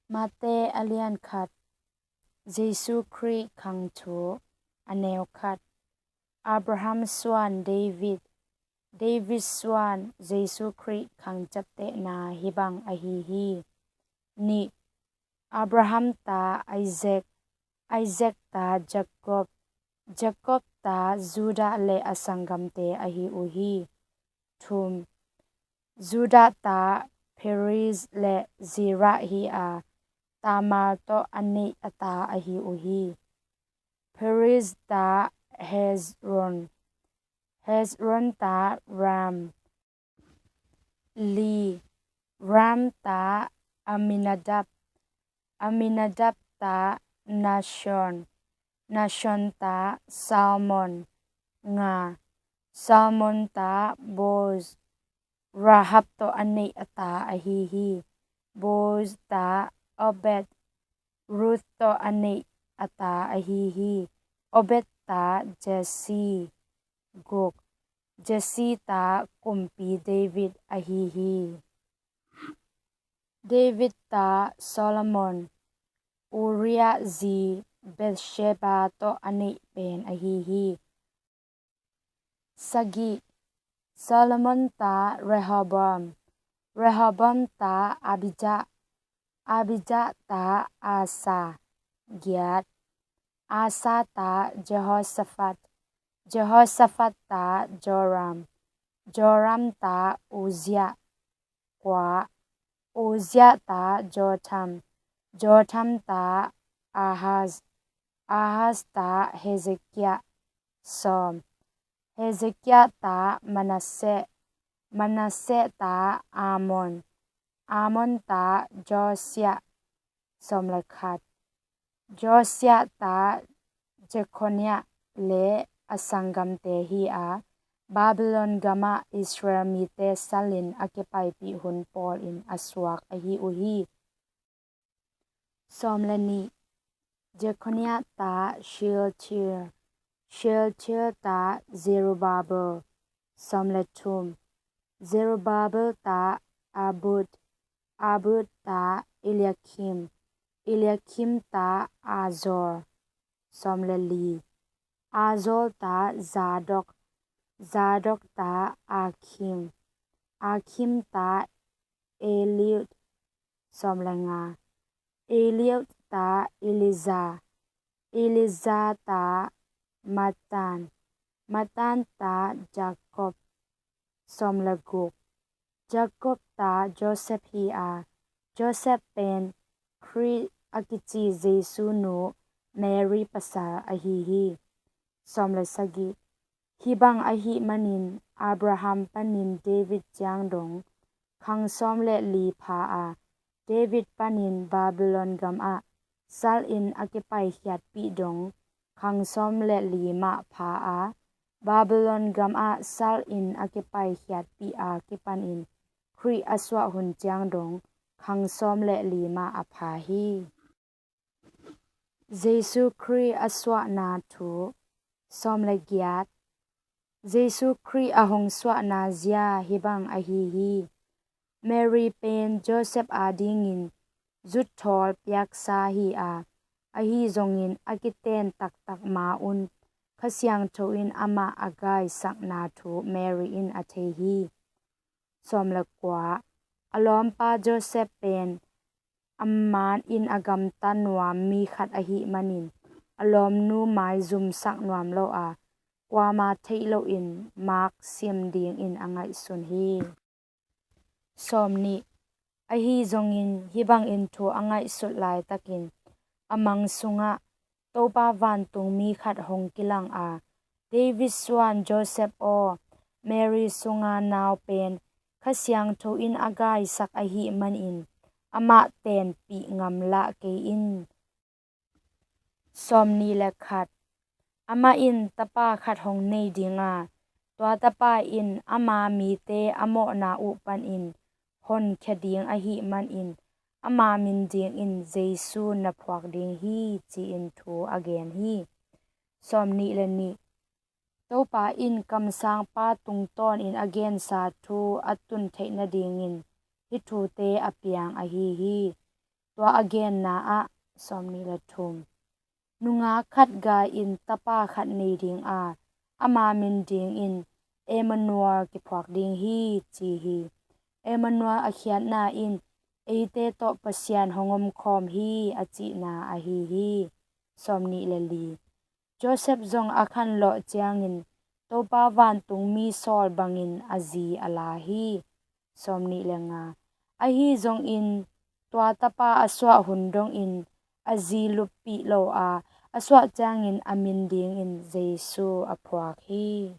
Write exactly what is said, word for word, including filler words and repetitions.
Mate a lian khat. Jesu Khrih khang thu. A neu khat. Abraham suan David, David suan Jesu Khrih khang ciaptehna hih bang ahi hi. Nih. Abraham ta Isaac, Isaac ta Jacob, Jacob ta Judah le a sanggamte ahi uh hi. Thum. Judah ta Perez le Zerah hi a, Tamar tawh a neih a ta ahi uh hi. Perez ta Hezron, Hezron ta Ram, li. Ram ta Aminadab, Aminadab ta Nahshon, Nahshon ta Salmon, nga. Salmon ta Boaz, Rahab tawh a neih a ta ahi hi. Boaz ta Obed, Ruth tawh a neih a ta ahi hi. Obed ta Jesse, guk. Jesse ta kumpi David ahi hi. David ta Solomon, Uriah zi Bathsheba tawh a neih pen ahi hi. Sagih. Solomon ta Rehoboam, Rehoboam ta Abijah, Abijah ta Asa, giat. Asa ta Jehoshaphat, Jehoshaphat ta Joram, Joram ta Uzziah, kua. Uzziah ta Jotham, Jotham ta Ahaz, Ahaz ta Hezekiah, sawm. Hezekiah ta Manasseh, Manasseh ta Amon, Amon ta Josiah, sawm le khat. Josiah ta Jekhoniah le a sanggamte hi a, Babylon gamah Israel mite salin a kipaipih hun pawlin a suak ahi uh hi. Sawm le nih. Jekhoniah ta Shealtiel, Shealtiel ta Zerubbabel, sawm le thum. Zerubbabel ta Abud, Abud ta Eliakim, Eliakim ta Azor, sawm le li. Azor ta Zadok, Zadok ta Akhim, Akhim ta Eliud, sawm le nga. Eliud ta Eleazar, Eleazar ta Matthan, Matthan ta Jakob, sawm le guk. Jakob ta Joseph hi a, Joseph pen Khrih a kici Jesu nu Mary pasal ahi hi. Sawm le sagih. Hih bang ahih manin Abraham panin David ciang dong khang sawm le li pha a, David panin Babylon gamah salin a kipaikhiatpih dong khang sawm le li mah pha a, Babylon gamah salin a kipaikhiatpih a kipanin Khrih a suah hun ciang dong khang sawm le li mah a pha hi. Jesu Khrih a suahna thu. Sawm le giat. Jesu Khrih a hong suahna zia hih bang ahi hi. Mary pen Joseph adingin zutthawl piaksa hi a, ahi zongin a kiten taktak ma-un Kha Siangtho in amah a gaisakna thu Mary in a thei hi. Sawm le kua. A lawmpa Joseph pen a man in a gamta nuam mi khat ahih manin a lawmnu maizumsak nuam lo a, kuama theih loin mak sim dingin a ngaihsun hi. Sawm nih. Ahi zongin hih bangin thu a ngaihsut laitakin a mang sungah Topa vantungmi khat hong kilang a, David suan Joseph aw, Mary sunga nau pen Kha Siangtho in a gaisak ahih manin amah tenpih ngamlah kei in. Sawm nih le khat. Amah in tapa khat hong nei ding a, tua tapa in ama mite a mawhna uh panin honkhia ding ahih manin ama min dingin Jesu na phuak ding hi, ci-in thu a gen hi. Sawm nih le nih. Topa in kamsangpa tungtawnin a gensa thu a tun theih nadingin hih thute a piang ahi hi. Tua a genna ah, sawmnih le thum, nungak khat gai-in tapa khat nei dinga, ama min dingin Emmanuel kiphuak ding hi, ci hi. Emmanuel a khiatna in eite tawh Pasian hong omkhawm hi a cihna ahi hi. Sawmnih le li, Joseph zong a khanlawh ciangin Topa vantungmi sawl bangin a zi a la hi. Sawmnih le nga, ahi zongin tua tapa a suah hun dongin a zi luppih lo a, a suah ciangin a min dingin Jesu a phuak hi.